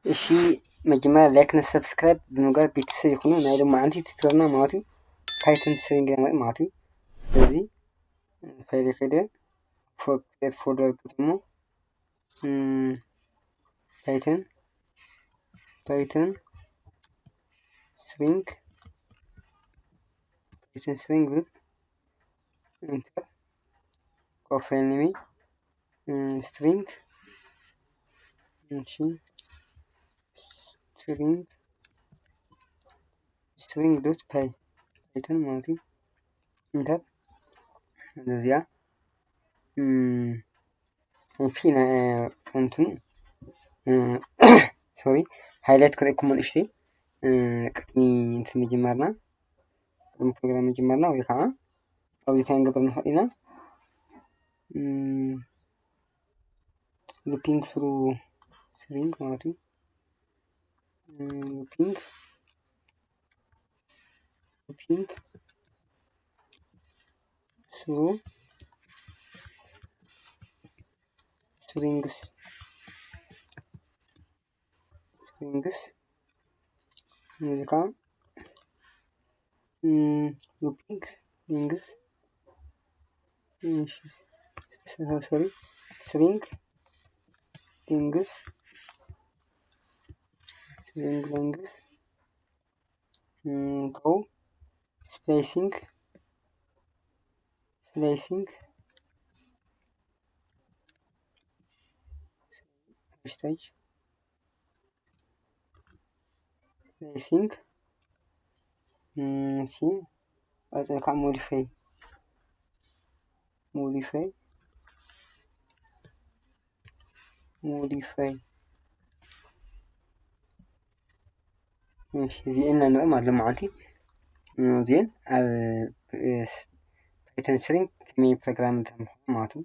እሺ፣ መጀመርያ ላይክ ን ሰብስክራይብ ብምግባር ቤተሰብ ይኹኑ። ናይ ሎማዓንቲ ቱቶርና ማለት እዩ ፓይተን ስትሪንግ ኢና ማለት እዩ። ስለዚ ፋይል ከይደ ክሬት ፎልደር ግጥሞ ፓይተን ፓይተን ስትሪንግ ፓይተን ስትሪንግ ብል ኢንተር ፋይል ኔም ስትሪንግ ስትሪንግ ስትሪንግ ዶት ፓይ ፓይተን ማለት እዩ። ኢንተር እዚኣ ፊ ናይ እንትኑ ሶሪ ሃይላይት ክርእኩም ንእሽተይ ቅድሚ እንትን ምጅማርና ቅድሚ ፕሮግራም ምጅማርና ወይ ከዓ ኣብዚ እንታይ ንገብር ንኽእል ኢና። ሉፒንግ ስሩ ስትሪንግ ማለት እዩ። ሉፒንግ ሉፒንግ ስሩ ስትሪንግስ ስትሪንግስ ሙዚቃ ሉፒንግ ስትሪንግስ ሶሪ ስትሪንግ ሌንግዝ ስትሪንግ ሌንግዝ ጎ ስፕሌሲንግ ስፕሌሲንግ ሃሽታግ ስፕሌሲንግ እሺ ቀፂልካ ሞዲፋይ ሞዲፋይ ሞዲፋይ እሺ እዚኤን ንርኢ ማለት ሎማዓንቲ እዚኤን ኣብ ፓይተን ስትሪንግ ከመይ ፕሮግራም ከም ዝኾነ ማለት እዩ።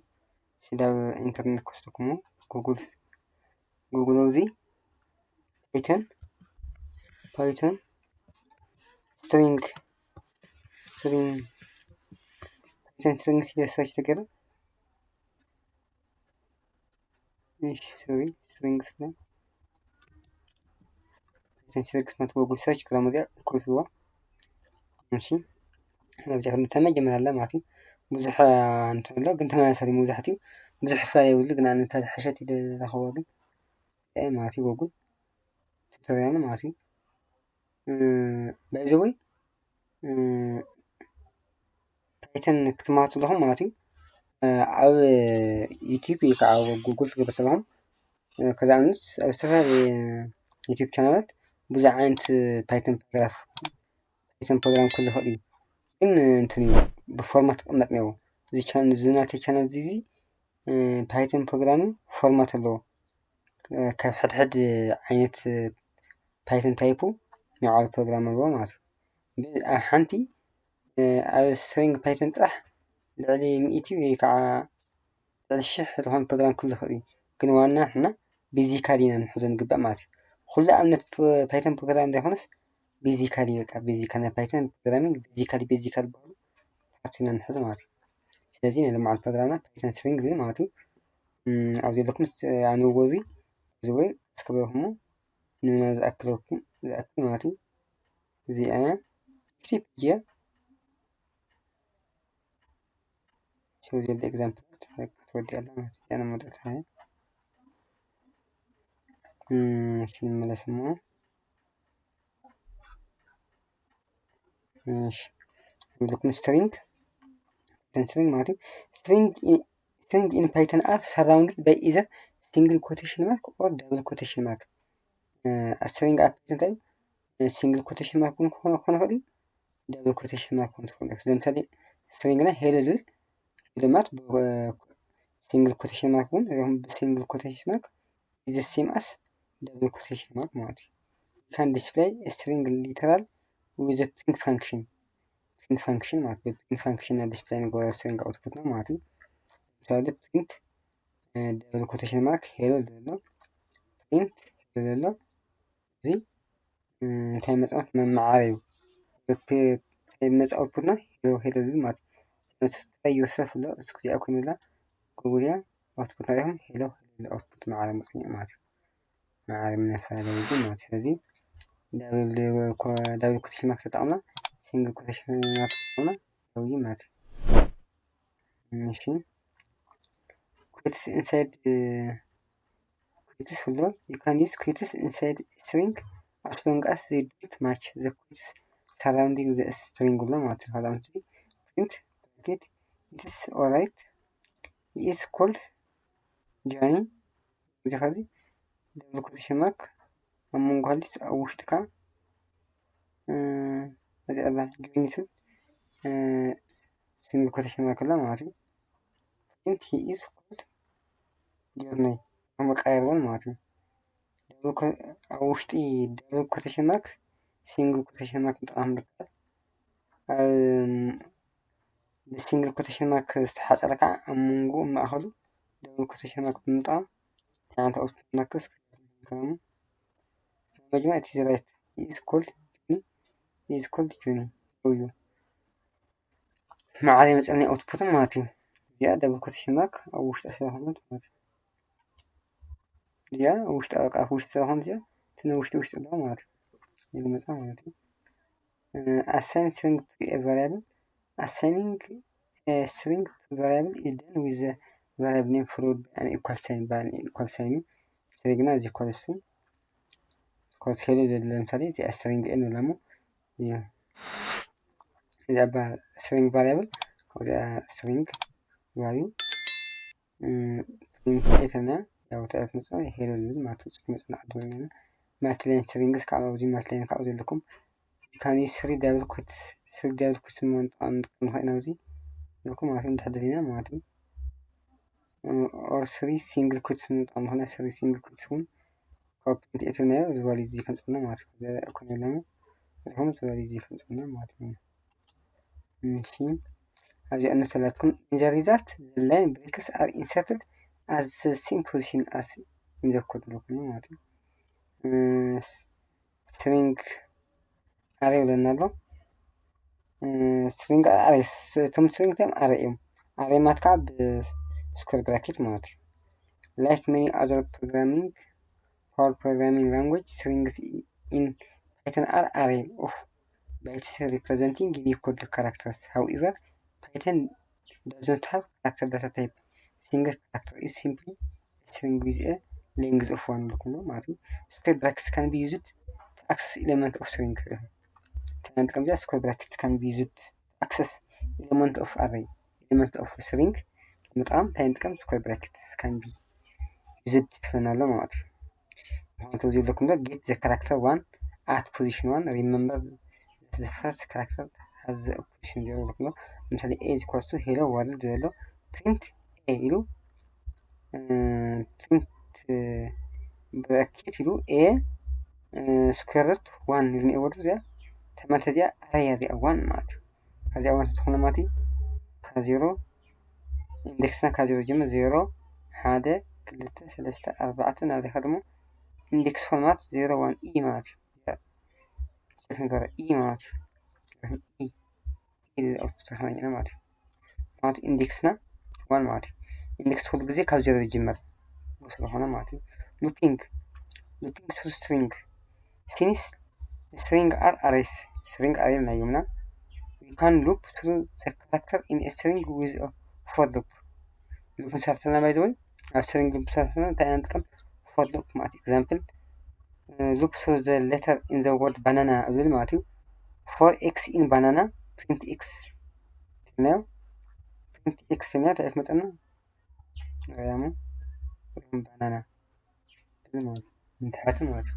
እሺ ዳብ ኢንተርኔት ክፍትኩሞ ጉግል ጉግል እዚ ፓይተን ፓይተን ስትሪንግ ስትሪንግ ፓይተን ስትሪንግ ሲለ ሰርች ተገይሩ እሺ ሶሪ ስትሪንግ ስለ ፓይተን ስትሪንግ ስለ ጉግል ሰርች ክረሙ እዚኣ ክወስድዋ እሺ መብዛሕትኡ ተመጀመር ኣለ ማለት እዩ። ብዙሕ እንትን ኣሎ ግን ተመሳሳሊ መብዛሕትኡ ብዙሕ ፍላይ የብሉ ግን ኣነ እታ ዝሓሸት ኢለ ዝረኸቦ ግን ማለት እዩ ጎግል ቱቶሪያል ማለት እዩ። ባይ ዘ ወይ ፓይተን ክትመሃሩ ከለኹም ማለት እዩ ኣብ ዩቲዩብ ወይ ከዓ ኣብ ጉግል ትገብሩ ከለኹም ከዛ ኣብነት ኣብ ዝተፈላለዩ ዩቲዩብ ቻናላት ብዙሕ ዓይነት ፓይተን ፕሮግራም ፓይተን ፕሮግራም ክህሉ ይኽእል እዩ። ግን እንትን እዩ ብፎርማት ክቕመጥ ነይሩ። እዚ ናተይ ቻናል እዚ ፓይተን ፕሮግራሚንግ ፎርማት ኣለዎ። ካብ ሕድሕድ ዓይነት ፓይተን ታይፑ ናይ ባዕሉ ፕሮግራም ኣለዎ ማለት እዩ። ኣብ ሓንቲ ኣብ ስትሪንግ ፓይተን ጥራሕ ልዕሊ ሚእቲ ወይ ከዓ ልዕሊ ሽሕ ዝኾነ ፕሮግራም ክህሉ ይኽእል እዩ። ግን ዋና ንሕና ቤዚካሊ ኢና ንሕዞ ንግባእ ማለት እዩ። ኩሉ ኣብነት ፓይተን ፕሮግራም ዘይኮነስ ቤዚካሊ በቃ ቤዚካል ናይ ፓይተን ፕሮግራሚንግ ቤዚካሊ ቤዚካል ዝበሃሉ ፓርት ኢና ንሕዞ ማለት እዩ። ስለዚ ናይ ሎማዓንቲ ፕሮግራምና ፓይተን ስትሪንግ ዝብል ማለት እዩ። ኣብ ዘለኩም ኣንብቦ እዚ እዚ ወይ እስከበልኩሞ ንና ዝኣክለኩም ዝኣክል ማለት እዩ። እዚኣ ስቴፕ እያ። ሶ ዘለ ኤግዛምፕል ክትወዲ ኣላ ማለት እያ ንመደብ ክንመለስ እሞ ንብለኩም ስትሪንግ ስትሪንግ ማለት እዩ። ስትሪንግ ኢን ፓይተን ኣር ሰራውንድድ ባይ ኢዘር ሲንግል ኮቴሽን ማርክ ኦር ዳብል ኮቴሽን ማርክ። ስትሪንግ ኣብ ፓይተን እንታይ ሲንግል ኮቴሽን ማርክ ክኾነ ይኽእል እዩ፣ ዳብል ኮቴሽን ማርክ ክኾነ ይኽእል እዩ። ለምሳሌ ስትሪንግ ናይ ሄሎ ልብል ሄሎ ማለት ሲንግል ኮቴሽን ማርክ እውን ሲንግል ኮቴሽን ማርክ ኢዝ ሴም ኣስ ዳብል ኮቴሽን ማርክ ማለት እዩ። ካን ዲስፕላይ ስትሪንግ ሊተራል ዊዝ ፕሪንት ፋንክሽን ፕሪንት ፋንክሽን ማለት ብ ፕሪንት ፋንክሽን ና ዲስፕላይ ንገብሮ ስትሪንግ ኣውትፑት ና ማለት እዩ። ለምሳሌ ፕሪንት ዳብል ኮቴሽን ማርክ ሄሎ ዘሎ ፕሪንት ሄሎ ዘሎ እዚ እንታይ መፅናት መመዓረዩ መፅ ኣውትፑትና ሄሎ ሄሎ ዝብል ማለት እዩ። ዮሰፍ ኣሎ እሱ ክዚኣ ኮይኑላ ጎጉልያ ኣውትፑትና ኢኹም ሄሎ ሄሎ ኣውትፑት መዓረ መፅኒዕ ማለት እዩ። ማዕረ መፈላለዩ ግን ማለት እዩ። ስለዚ ዳብል ዳብል ኮቴሽን ማርክ ተጠቕምና ሲንግል ኮቴሽን ማርክ ተጠቕምና ይኸውን ማለት እዩ። እሺ፣ quotes inside quotes ሁሉ you can use quotes inside string as long as they don't match the quotes surrounding the string ሁሉ ማለት እዩ። Print bracket it's alright is called Johnny እዚ ኸዚ ዳብል ኮቴሽን ማርክ ኣብ መንጎ ሃልዲስ ኣብ ውሽጥካ እዚ ኣላ ጆይኒትን ሲንግል ኮቴሽን ማርክ ኣላ ማለት እዩ። Print he is called Johnny መቃየርዎን ማለት እዩ። ኣብ ውሽጢ ዳብል ኮቴሽን ማርክ ሲንግል ኮቴሽን ማርክ ምጥቃም ምርካብ ብሲንግል ኮቴሽን ማርክ ዝተሓፀረ ከዓ ኣብ መንጎ ማእኸሉ ዳብል ኮቴሽን ማርክ ብምጥቃም ሓንቲ ኦፕሽን ማርክስ ክረሙ መጅማ እቲ ዝራይት is called Johnny is called Johnny እዩ። ማዕረ መፀለኒ ኣውትፑትን ማለት እዩ። እዚኣ ዳብል ኮቴሽን ማርክ ኣብ ውሽጢ ስለሆነት ማለት እዩ። እዚኣ ውሽጢ ኣብ ውሽጢ ስለሆነ እዚኣ እቲ ውሽጢ ውሽጢ ኣለዋ ማለት እዩ። ይመፃ ማለት እዩ። Assign string to a variable. Assigning a string to variable is done with the variable name followed by an equal sign by an equal sign እዩ። ስለዚ ግና እዚ equal sign equal sign ለምሳሌ እዚ string n ንብላ እሞ እዚ እዚኣ string variable ካብዚኣ string value print ኤተና ያው ተኣት መጽና ሄሎ ልብል ማለት ነው። ጽሑፍ መጽና ዓዱ ማለት ላይን ስትሪንግስ ካብ ኣብዚ ማለት ላይን ካብ ዘለኩም ካን ስሪ ዳብል ኮትስ ስሪ ዳብል ኮትስ ምንጣም ንኾይና ኣብዚ ንኹም ማለት እንድሕደሪና ማለት ነው። ኦር ስሪ ሲንግል ኮትስ ምንጣም ንኾይና ስሪ ሲንግል ኮትስ እውን ካብ ፕሪንት ኤተና እዚ ቫልዩ እዚ ከምጽና ማለት ነው። ኮነ ለሙ እዚኹም እዚ ቫልዩ እዚ ከምጽና ማለት ነው። እሺ ኣብዚ እንሰላትኩም in the result the line breaks are inserted as the same position as in the code ብለኩም ማለት እዩ። string array ብለና ኣሎ። string array እቶም string እዮም array እዮም። array ማለት ከዓ ብ square bracket ማለት እዩ። Like many other programming for programming language strings in Python are array of bytes representing Unicode characters. However, Python does not have character data type. Single character is simply string with a length of one ብለኩም ማለት እዩ። Square brackets can be used to access element of string። ንጥቀም እዚኣ square brackets can be used to access element of array element of string ንምጥቃም እንታይ ንጥቀም? Square brackets can be used ትብለና ኣሎ ማለት እዩ። ምክንያቱ እዚ ዘለኩም ዶ get the character one at position one remember the first character has the position zero ዘለኩም ዶ ምሳሌ a is equals to hello world ዘሎ print a ኢሉ print bracket ኢሉ a square root one ኢሉ ነይሩ እዚኣ ተመልሰ እዚኣ ኣረያ እዚኣ one ማለት እዩ። ከዚኣ one ዝኾነ ማለት እዩ ካብ ዜሮ ኢንዴክስና ካብ ዜሮ ጀምር ዜሮ ሓደ ክልተ ሰለስተ ኣርባዕተ ናብ ዚኻ ድማ ኢንዴክስ ፎርማት ዜሮ ዋን ኢ ማለት እዩ። ነገር ኢ ማለት እዩ። ኢ ማለት ኢንዴክስና ዋን ማለት እዩ። ኢንዴክስ ኩሉ ግዜ ካብ ዜሮ ዝጅመር ስለሆነ ማለት እዩ። looping looping to string since string are arrays string array ናዮምና we can loop through the character in a string with for loop loop ሰርተና by the way ኣብ string loop ሰርተና እንታይ ንጥቀም for loop ማለት example loop through the letter in the word banana እብል ማለት እዩ። for x in banana print x ናዮ print x ና ተዕፍ መፀና ያሙ banana ንትሓት ማለት እዩ።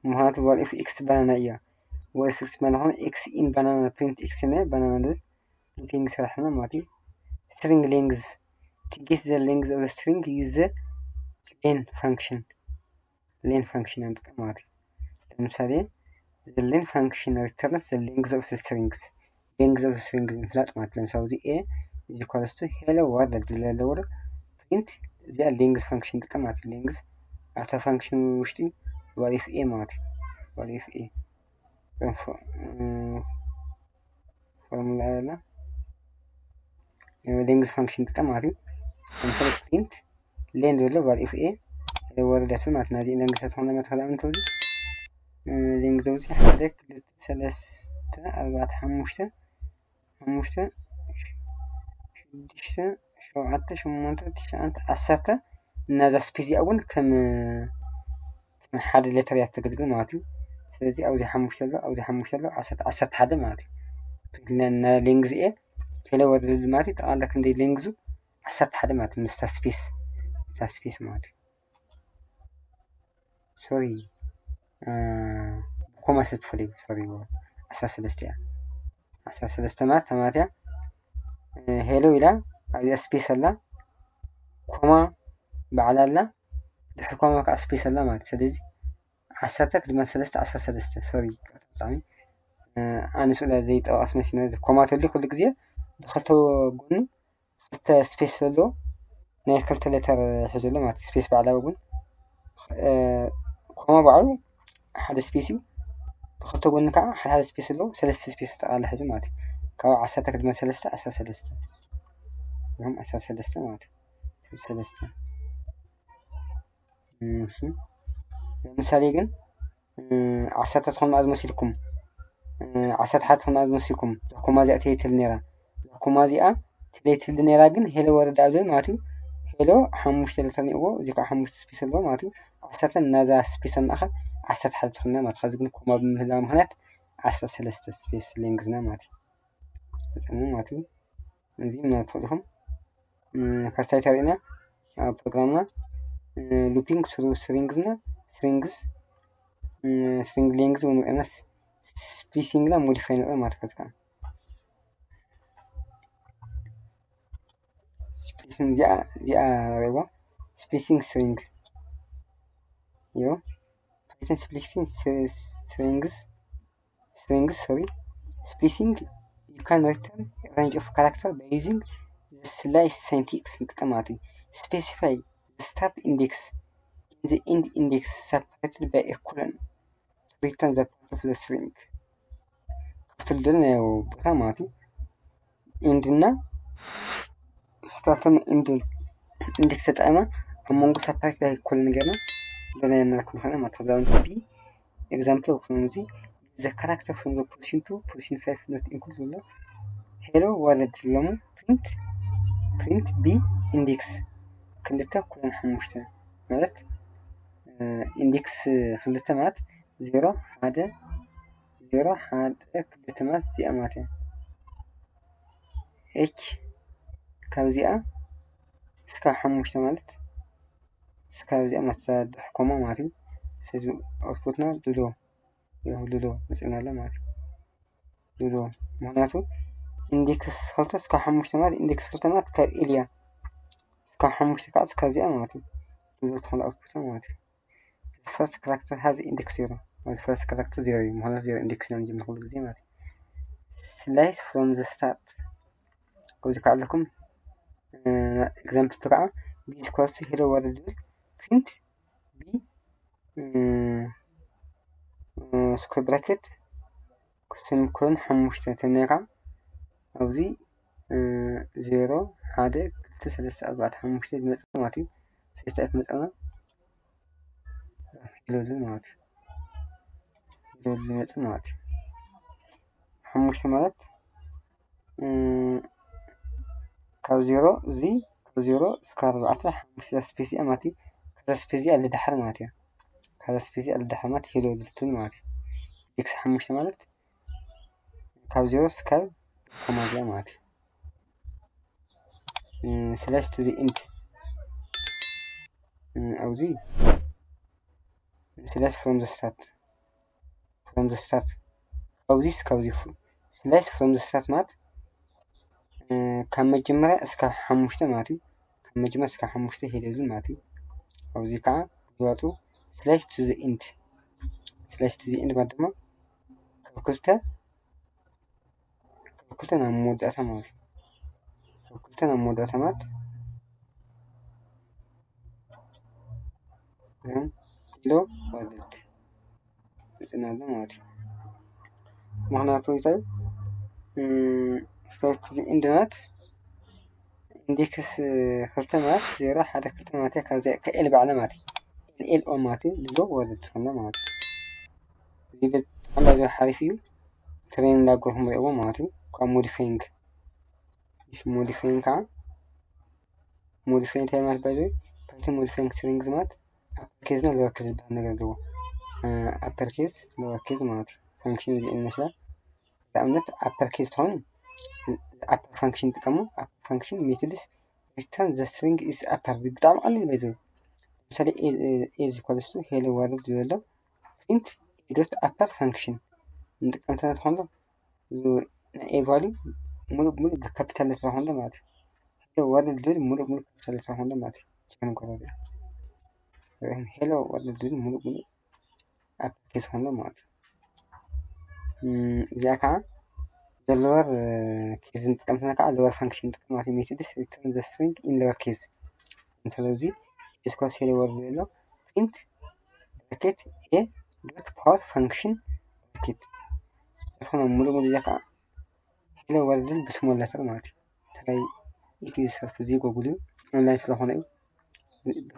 ምክንያቱ what if x banana እያ what if x banana ኾነ x in banana print x ና banana ንብል looping ሰራሕና ማለት እዩ። string length to get the length of the string use the len function len function ንጥቀም ማለት እዩ። ለምሳሌ the len function returns the length of the strings length of the strings ምፍላጥ ማለት ለምሳሌ እዚ a is equals to hello world ዝብል ኣለዎ print እዚኣ length function ንጥቀም ማለት እዩ። length ኣብታ function ውሽጢ what if a ማለት እዩ። what if a formula ያለ length function ንጥቀም ማለት እዩ። ለምሳሌ print len ዘሎ what if a ወረደት ማለት ናዚ ኢንደክስ ተኾነ መትኸል ኣምንቶ እዚ ሊንግዝ እዚ ሓደ ክልተ ሰለስተ ኣርባዕተ ሓሙሽተ ሓሙሽተ ሽዱሽተ ሸውዓተ ሸሞንተ ትሽዓተ ዓሰርተ እናዛ ስፔስ እዚኣ እውን ከም ከም ሓደ ሌተር እያ ተገልግል ማለት እዩ። ስለዚ ኣብዚ ሓሙሽተ ኣሎ ኣብዚ ሓሙሽተ ኣሎ ዓሰርተ ዓሰርተ ሓደ ማለት እዩ። ሌንግዝ ኤ ሄሎ ወርልድ ማለት እዩ። ጠቕላላ ክንደይ ሌንግዙ ዓሰርተ ሓደ ማለት እዩ። ምስታ ስፔስ ምስታ ስፔስ ማለት እዩ። ሶሪ ኮማ ስለ ትፈልዩ ሶሪ ዓሰርተ ሰለስተ እያ። ዓሰርተ ሰለስተ ማለት ተማትያ ሄሎ ኢላ ኣብዚኣ ስፔስ ኣላ ኮማ በዓል ኣላ ድሕሪ ኮማ ከዓ ስፔስ ኣላ ማለት ስለዚ ዓሰርተ ክድመር ሰለስተ ዓሰርተ ሰለስተ ሶሪ ብጣዕሚ ኣንሱ ዘይጠወቀስ መሲነ ኮማ ተልዩ ኩሉ ግዜ ብክልተ ጎኒ ክልተ ስፔስ ዘለዎ ናይ ክልተ ሌተር ሒዙ ኣሎ ማለት ስፔስ ባዕላዊ እውን ኮማ ባዕሉ ሓደ ስፔስ እዩ። ብክልተ ጎኒ ከዓ ሓደ ሓደ ስፔስ ኣለዎ ሰለስተ ስፔስ ተጠቃለ ሒዙ ማለት እዩ። ካብ ዓሰርተ ክድመር ሰለስተ ዓሰርተ ሰለስተ እዮም ዓሰርተ ሰለስተ ማለት እዩ። ሰለስተ ንምሳሌ ግን ዓሰርተ ትኾን መኣዝ መሲልኩም ዓሰርተ ሓደ ትኾን መኣዝ መሲልኩም ኮማ እዚኣ ትለይትል ነራ ኮማ እዚኣ ትለይትል ነራ ግን ሄሎ ወረዳ ኣብ ዝብል ማለት እዩ። ሄሎ ሓሙሽተ ሌተር ነይዎ እዚ ከዓ ሓሙሽተ ስፔስ ኣለዎ ማለት እዩ። ዓሰርተ ናዛ ስፔስ ኣብ ማእኸል ዓሰርተ ሓደ ትኾንና ማለት ካብዚ ግን ኮማ ብምህላው ምክንያት ዓሰርተ ሰለስተ ስፔስ ሌንግዝና ማለት እዩ። ማለት እዩ። እዚ ምናምን ትኽእሉ ኢኹም። ከስታይ ተሪእና ኣብ ፕሮግራምና ሉፒንግ ስሩ ስትሪንግዝ እና ስትሪንግዝ ስትሪንግ ሌንግዝ እውን ርኢናስ ስፕሊሲንግ እና ሞዲፋይ ንርኢ ማለት ከዚ ከዓ ስፕሊሲንግ እዚኣ እዚኣ ሪእዋ ስፕሊሲንግ ስትሪንግ እዩ። ፓይተን ስፕሊሲንግ ስትሪንግዝ strings sorry spacing you can return range of character by using the slice syntax ንጥቀም ማለት እዩ። Specify the start index and the end index separated by a colon to return the part of the string ከፍትልደል ናይ ቦታ ማለት እዩ። End እና start ን end ን index ተጠቀመ ኣብ መንጎ separate by colon ገርና ገና የናልኩም ኾነ ማለት ተዛውንቲ ቢ example ክኖም እዚ the character from the position to position five not equal ዝብሎ hello world ዝብሎሙ print print b index ክልተ colon ሓሙሽተ ማለት index ክልተ ማለት ዜሮ ሓደ ዜሮ ሓደ ክልተ ማለት እዚኣ ማለት እያ። ኤች ካብዚኣ እስካብ ሓሙሽተ ማለት እስካብ እዚኣ ማለት እዛ ድሕር ኮማ ማለት እዩ። ስለዚ ኣውትፑትና ሉሎ ይኸው ሉሎ መፂኡና ኣሎ ማለት እዩ። ሉሎ ምክንያቱ ኢንዴክስ ክልተ እስካብ ሓሙሽተ ማለት ኢንዴክስ ክልተ ማለት ካብ ኤልያ እስካብ ሓሙሽተ ከዓ እስካብ እዚኣ ማለት እዩ። ሉሎ ትኾን ኣውትፑታ ማለት እዩ። The first character has index zero። The first character ዜሮ እዩ ምክንያቱ ዜሮ ኢንዴክስ ኢና ንጅምር ኩሉ ግዜ ማለት እዩ። Slice from the start ኣብዚ ከዓ ኣለኩም example ቱ ከዓ b equals to hello world print b square bracket semicolon ሓሙሽተ ተመይ ከዓ ኣብዚ ዜሮ ሓደ ክልተ ሰለስተ ኣርባዕተ ሓሙሽተ ዝመፅእ ማለት እዩ። ሰለስተ ትመፅና ሄሎ ዝብል ማለት እዩ። ሄሎ ዝመፅእ ማለት እዩ። ሓሙሽተ ማለት ካብ ዜሮ እዚ ካብ ዜሮ እስካብ ኣርባዕተ ሓሙሽተ ስፔስ እያ ማለት እዩ። ከዛ ስፔስ እያ ልድሓር ማለት እያ። ከዛ ስፔስ እያ ልድሓር ማለት ሄሎ ዝብል ትብል ማለት እዩ። ኤክስ ሓሙሽተ ማለት ካብ ዜሮ እስካብ ኮማ እዚኣ ማለት እዩ። Slice to the end ኣብዚ slice from the start from the start ካብዚ እስካብዚ slice from the start ማለት ካብ መጀመርያ እስካብ ሓሙሽተ ማለት እዩ። ካብ መጀመርያ እስካብ ሓሙሽተ ሄደሉ ማለት እዩ። ኣብዚ ከዓ ዝዋጡ slice to the end slice to the end ማለት ድማ ካብ ክልተ ካብ ክልተ ናብ መወዳእታ ማለት እዩ። ካብ ክልተ ናብ መወዳእታ ማለት ሎ ወርልድ መፅና ኣሎ ማለት እዩ። ምክንያቱ እንታይ ስታይል ኢንድ ማለት ኢንዴክስ ክልተ ማለት ዜሮ ሓደ ክልተ ማለት እያ። ካብዚኣ ከኤል ባዕላ ማለት እዩ። L O ማለት እዩ። Lower world ትኾን ማለት እዩ። እዚ በጣም ባይዘ ሓሪፍ እዩ። ትሬን እንዳገርኩም ርእዎ ማለት እዩ። ካብ ሞዲፋይንግ ሞዲፋይንግ ከዓ ሞዲፋይ እንታይ ማለት ባይዘ ፓይተን ሞዲፋይንግ ስትሪንግስ ማለት ኣፐር ኬዝ እና ሎወር ኬዝ ዝበሃል ነገር ኣለዎ። ኣፐር ኬዝ ሎወር ኬዝ ማለት እዩ። ፋንክሽን እዚ ይመስላል። ንኣብነት ኣፐር ኬዝ ትኾን ኣፐር ፋንክሽን ጥቀሙ። ኣፐር ፋንክሽን ሜቶድስ return the string is upper ብጣዕሚ ቀሊል ባይዘ። ለምሳሌ A is equals to hello world ዝበሎ print A dot upper function ንጥቀም ተና ትኾን ዶ ናይ A value ሙሉእ ሙሉእ ብካፒታል ለተር ኾን ዶ ማለት እዩ። Hello world ዝብል ሙሉእ ሙሉእ ካፒታል ለተር ኾን ዶ ማለት እዩ። ሄሎ ወርልድ ቢልድ ሙሉእ ሙሉእ ኣፕሊኬሽን ኾን ማለት እዩ። እዚኣ ከዓ ዘ ሎወር ኬዝ ንጥቀም ተና ከዓ ሎወር ፋንክሽን ንጥቀም ማለት እዩ። Methods return the string in lower case። ስለዚ ስኮር ሴሪ ወርድ ዘሎ print bracket A dot power function bracket ዝኾነ ሙሉእ ሙሉእ እዚኣ ከዓ ሄሎ ወርልድ ብስሞል ለተር ማለት እዩ። ስለዚ ኢት ዩ ሰልፍ እዚ ጎጉል እዩ ኦንላይን ስለኾነ እዩ።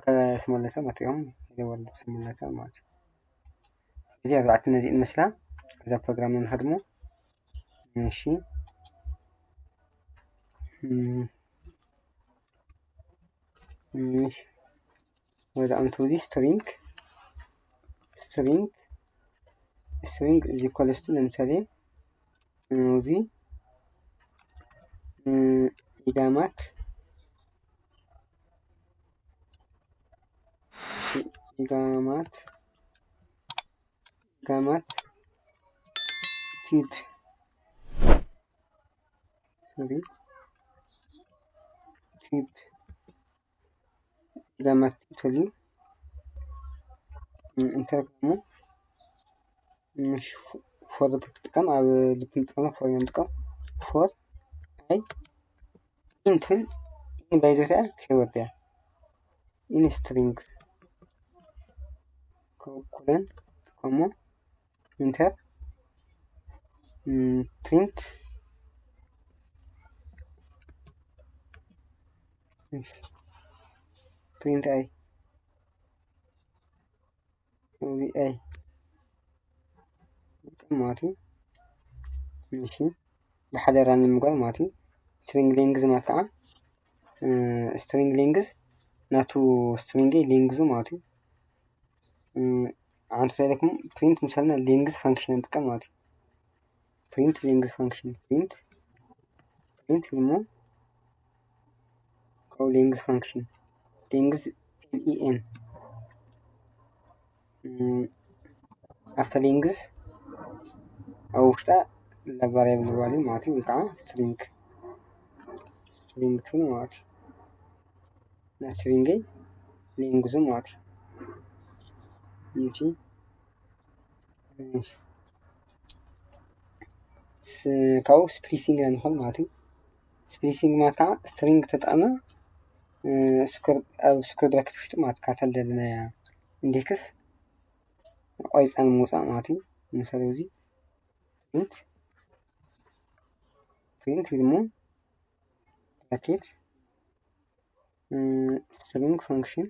ብስሞል ለተር መጥሪኦም ሄሎ ወርልድ ብስሞል ለተር ማለት እዩ። እዚ ኣርባዕተ ነዚእን መስላ እዛ ፕሮግራም ንኸድሞ። እሺ እሺ ወዛምቱ እዚ string string string እዚ ኮለስቱ ለምሳሌ እዚ ኢጋማት ኢጋማት ኢጋማት ቲፕ ሶሪ ቲፕ ኢጋማት ቲፕ ተልዩ ኢንተር ፎር ጥቀም ኣብ ልፕ ንጥቀም ፎር ንጥቀም ፎር ኣይ ኢንትል ኢን ባይዞታ ከይወርድያ ኢን ስትሪንግ ኮለን ኮሞ ኢንተር ፕሪንት ፕሪንት ኣይ እዚ ኣይ ማለት እዩ። እሺ ብሓደ ራን ንምጓል ማለት እዩ። ስትሪንግ ሌንግዝ ማለት ከዓ ስትሪንግ ሌንግዝ ናቱ ስትሪንግ ሌንግዙ ማለት እዩ። ዓንተ ተለኩም ፕሪንት ምሳልና ሌንግዝ ፋንክሽን ንጥቀም ማለት እዩ። ፕሪንት ሌንግዝ ፋንክሽን ፕሪንት ፕሪንት እሞ ካብኡ ሌንግዝ ፋንክሽን ሌንግዝ ኤል ኢ ኤን ኣብታ ሌንግዝ ኣብ ውሽጣ ላ ቫሪያብል ቫልዩ ማለት እዩ ወይ ከዓ ስትሪንግ ስትሪንግ ማለት እዩ። ናይ ስትሪንገይ ሌንግዙ ማለት እዩ። ካብኡ ስፕሊሲንግ ንኾን ማለት እዩ። ስፕሊሲንግ ማለት ከዓ ስትሪንግ ተጠቐመ ኣብ ስኩር ብራኬት ውሽጢ ማለት ካታ ደለናያ ኢንዴክስ ቆይፃ ንምውፃእ ማለት እዩ። ንምሳሌ እዚ ፕሪንት ፕሪንት ወይ ድማ ብራኬት ስትሪንግ ፋንክሽን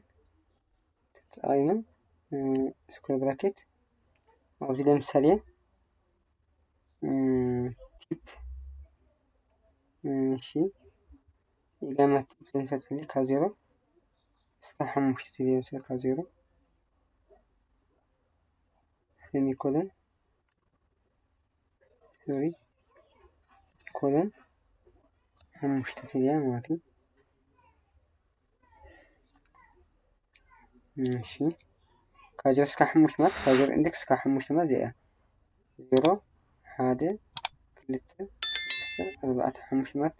ተጠቒመ ስኩር ብራኬት ኣብዚ ለምሳሌ ቲፕ እሺ ኢጋማ ቲፕ ለምሳሌ ካብ ዜሮ እስከ ሓሙሽተ ዜሮ ካብ ዜሮ ሴሚኮለን ሶሪ ኮለን ሓሙሽተ ትልያ ማለት እዩ። እሺ ካብ ዜሮ እስከ ሓሙሽተ ማለት ካብ ዜሮ ኢንዴክስ እስከ ሓሙሽተ ማለት እዚኣ ዜሮ ሓደ ክልተ ሰለስተ ኣርባዕተ ሓሙሽተ ማለት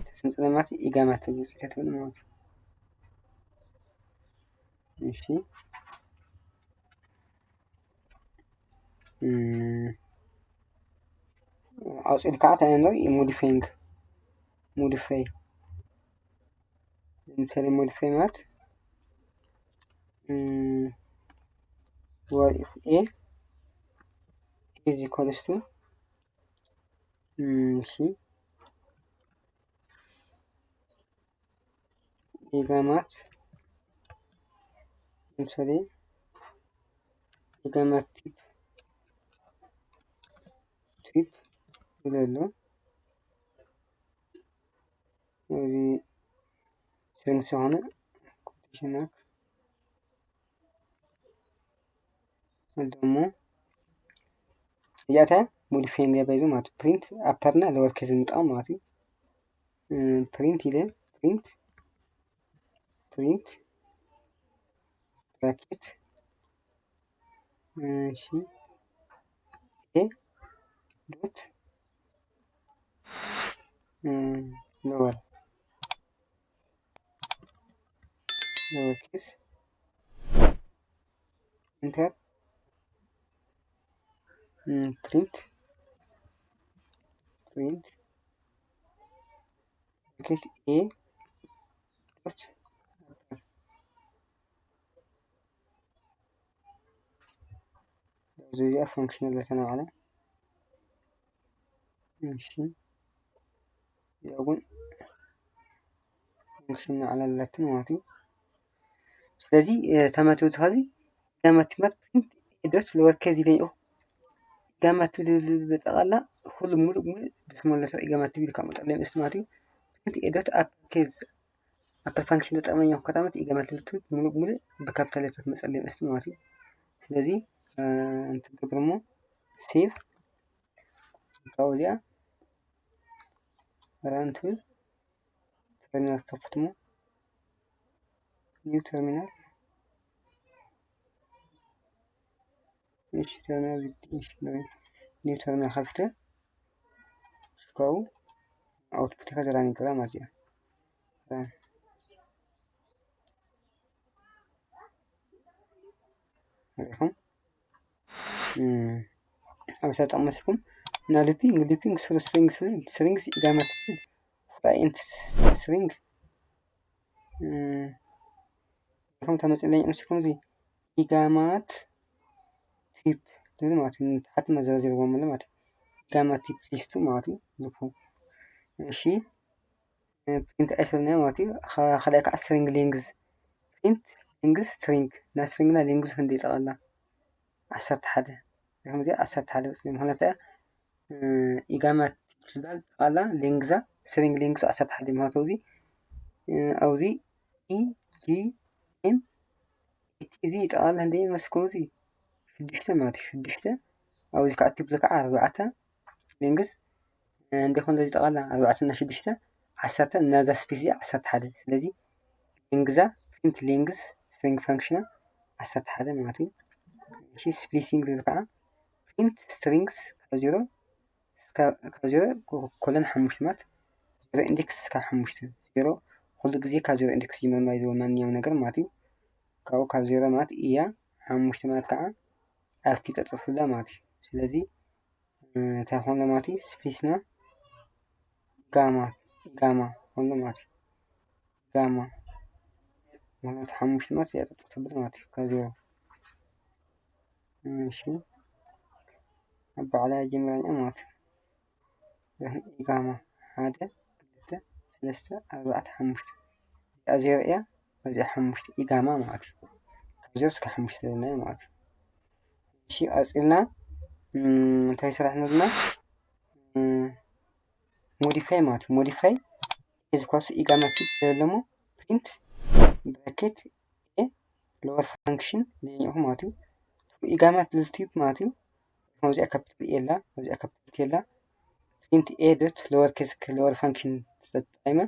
ተስምጥነ ማለት ኢጋማት ተብሎ ጽሕፈት ማለት እዩ። እሺ ዓፅል ከዓ እንታይ ኣሎ ሞዲፋይንግ ሞዲፋይ ለምሳሌ ሞዲፋይ ማለት what if A is equals to እሺ ኢጋማት ለምሳሌ ኢጋማ ቲፕ ቲፕ ይብል ኣሎ። እዚ ስትሪንግ ዝኾነ ኮቴሽን ማርክ ደሞ እዚኣታ ሞዲፋይ እንዲያ ባይዞ ማለት ፕሪንት ኣፐርና ለወር ኬዝ ንጣም ማለት እዩ። ፕሪንት ኢለ ፕሪንት ፕሪንት ብራኬት እሺ ኤ ዶት ሎወር ሎወር ኬዝ ኢንተር ፕሪንት ፕሪንት ብራኬት ኤ ዶት እዚኣ ፋንክሽን ኣለተና ባዕላ እሺ እዚኣ እውን ፋንክሽን ባዕላ ኣለትን ማለት እዩ። ስለዚ ተመትብቲ ኸዚ ኢጋማ ቲፕ ፕሪንት ኤ ዶት ሎወር ኬዝ ኢለ ይኹ ኢጋማ ቲፕ ዝብል ጠቓላ ኩሉ ሙሉእ ሙሉእ ብዝመለሰ ኢጋማ ቲፕ ኢልካ መጠለይ ምስቲ ማለት እዩ። ፕሪንት ኤ ዶት ኣፐር ኬዝ ኣፐር ፋንክሽን ተጠቕመኛ ከተመት ኢጋማ ቲፕ ሙሉእ ሙሉእ ብካፒታል ሌተር መጸለይ ምስቲ ማለት እዩ። ስለዚ እንትገብር እሞ ሴቭ ካብኡ እዚኣ ራን ትብል ተርሚናል ከፍት እሞ ኒው ተርሚናል እሺ ተርሚናል ኒው ተርሚናል ከፍተ ካብኡ ኣውትፑት ከዘራ ንገራ ማለት እዩ። ሪኹም ኣብ ተጠቕመስኩም እና ሉፒንግ ሉፒንግ ስሩ ስትሪንግስ ስትሪንግስ ኢጋማ ቲፕ ፎር ኢንት ስትሪንግ ከም ተመፅለኝ ምስ ከምዚ ኢጋማ ቲፕ ዝብል ማለት እዩ። ንታሕቲ መዘርዘርዎም ኣሎ ማለት እዩ። ኢጋማ ቲፕ ሊስቱ ማለት እዩ። ልኩ እሺ ፕሪንት ኣይሰብና ማለት እዩ። ካልኣይ ከዓ ስትሪንግ ሌንግዝ ፕሪንት ሌንግዝ ስትሪንግ እና ስትሪንግ እና ሌንግዝ ክንደይ ጠቐላ ዓሰርተ ሓደ ከምዚ ዓሰርተ ሓደ ወፅእ ምክንያት ኢጋማ ትባል ጠቓላ ሌንግዛ ስትሪንግ ሌንግዝ ዓሰርተ ሓደ ማለት እዚ ኣብዚ ኢ ጂ ኤም እዚ ጠቓላ እንደ መስኮ እዚ ሽዱሽተ ማለት እዩ። ሽዱሽተ ኣብዚ ከዓ ቲፕ ከዓ ኣርባዕተ ሌንግዝ እንደ ኮን እዚ ጠቓላ ኣርባዕተ እና ሽዱሽተ ዓሰርተ እና እዛ ስፔስ እዚኣ ዓሰርተ ሓደ ስለዚ ሌንግዛ ፕሪንት ሌንግዝ ስትሪንግ ፋንክሽና ዓሰርተ ሓደ ማለት እዩ። እሺ ስፕሊሲንግ ዝብል ከዓ ፕሪንት ስትሪንግስ ካብ ዜሮ ካብ ዜሮ ኮለን ሓሙሽተ ማለት ዜሮ ኢንዴክስ ካብ ሓሙሽተ ዜሮ ኩሉ ግዜ ካብ ዜሮ ኢንዴክስ ይመርማ እዩ ዝብል ማንኛውም ነገር ማለት እዩ። ካብኡ ካብ ዜሮ ማለት እያ ሓሙሽተ ማለት ከዓ ኣብቲ ጠፅፍላ ማለት እዩ። ስለዚ እንታይ ኾንሎ ማለት እዩ ስፕሊስና ጋማ ጋማ ኾንሎ ማለት እዩ። ጋማ ማለት ሓሙሽተ ማለት እያ ጠጥቶ ተብል ማለት እዩ። ካብ ዜሮ እሺ ኣብ ባዕላ ጀምራ ማለት እዩ። ጋማ ሓደ ክልተ ሰለስተ ኣርባዕተ ሓሙሽተ እዚኣ ዜሮ እያ። እዚኣ ሓሙሽተ ኢጋማ ማለት እዩ። ካብ ዜሮ እስከ ሓሙሽተ ዘለና ማለት እዩ። እሺ ቀፂልና እንታይ ስራሕ ንብልና ሞዲፋይ ማለት እዩ። ሞዲፋይ እዚ ኳስ ኢጋማ ቲፕ ዘለሞ ፕሪንት ብራኬት ኤ ሎወር ፋንክሽን ለኒኹ ማለት እዩ። ኢጋማ ትብል ቲፕ ማለት እዩ። ካብዚኣ ካፒታል ኤ ኣላ ካብዚኣ ካፒታል ቲ ኣላ ፕሪንት ኤ ዶት ሎወር ኬስ ሎወር ፋንክሽን ተጠቂመ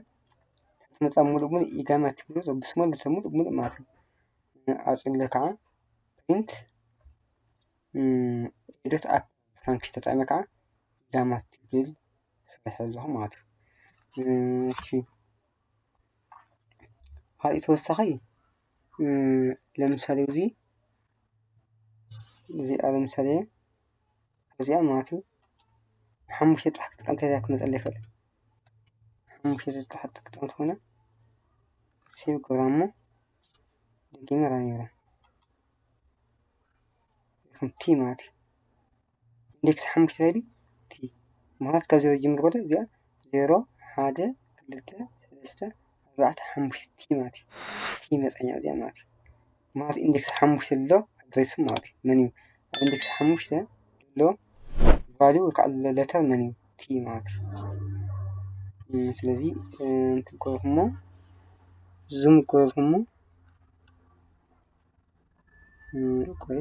ተመፃ ሙሉእ ሙሉእ ኢጋማ ቲፕ ረብሽ መልሰ ሙሉእ ሙሉእ ማለት እዩ። ኣፅለ ከዓ ፕሪንት ኤ ዶት ኣፕ ፋንክሽን ተጠቂመ ከዓ ኢጋማ ቲፕ ዝብል ሰሪሐ ኣለኹ ማለት እዩ። እሺ ካልእ ተወሳኺ ለምሳሌ እዚ እዚኣ ለምሳሌ እዚኣ ማለት እዩ ሓሙሽተ ጥራሕ ክትጥቀም እንታይ ክመፀለ ይኽእል ሓሙሽተ ጥራሕ ክትጥቀም ዝኾነ ሴቭ ገብራ እሞ ደጊመ ራን ይብላ ቲ ማለት እዩ ኢንዴክስ ሓሙሽተ ታይ ቲ ምክንያት ካብ ዜሮ ጅምር በለ እዚኣ ዜሮ ሓደ ክልተ ሰለስተ ኣርባዕተ ሓሙሽተ ቲ ማለት እዩ ቲ መፀኛ እዚኣ ማለት እዩ ምክንያት ኢንዴክስ ሓሙሽተ ኣሎ ኣድሬስ ማለት እዩ። መን እዩ ኣብ ኢንደክስ ሓሙሽተ ዘሎ ቫልዩ ወይ ከዓ ዘሎ ሌተር መን እዩ? ፒ ማለት እዩ። ስለዚ እንተኮርኩሞ ዙም ኮርኩሞ ቆይ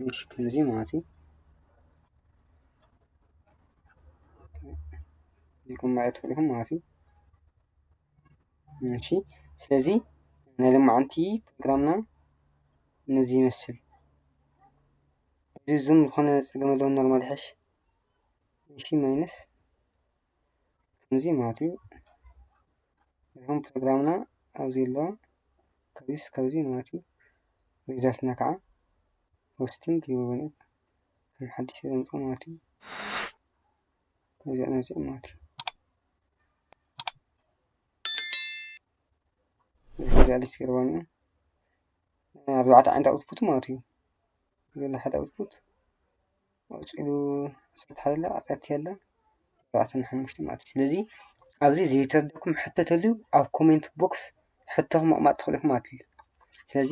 እሺ ከምዚ ማለት እዩ። ኢልኩም ማየት ትኽእሉ ኢኹም ማለት እዩ። እሺ ስለዚ ናይ ሎማዓንቲ ፕሮግራምና ነዚ ይመስል። እዚ ዙም ዝኾነ ፀገም ኣለዎ ኖርማል ይሕሽ። እሺ ማይነስ ከምዚ ማለት እዩ። እዞም ፕሮግራምና ኣብዚ ኣለዋ ካብዚ እስካብ እዚ ማለት እዩ። ሪዛልትና ከዓ ሆስቲንግ ይብሉኒ ከም ሓዱሽ ዘምፅኦ ማለት እዩ። ከምዚኣ ነዚኦም ማለት እዩ። ከምዚኣ ሊስት ገይርዋኒ ኣርባዕተ ዓይነት ኣውትፑት ማለት እዩ። ዘሎ ሓደ ኣውትፑት ቀፂሉ ሓደላ ኣፀቲ ኣላ ኣርባዕተ ሓሙሽተ ማለት እዩ። ስለዚ ኣብዚ ዘይተረደኩም ሕቶ ተልዩ ኣብ ኮሜንት ቦክስ ሕቶኹም ምቕማጥ ትኽእሉ ኢኹም ማለት እዩ። ስለዚ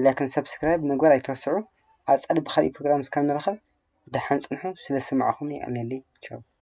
ላይክን ሰብስክራይብ ምግባር ኣይትረስዑ። ኣፀሊ ብካሊእ ፕሮግራም እስካብ ንራኸብ ደሓን ፅንሑ። ስለ ዝሰማዕኹም የቐንየለይ። ቻው።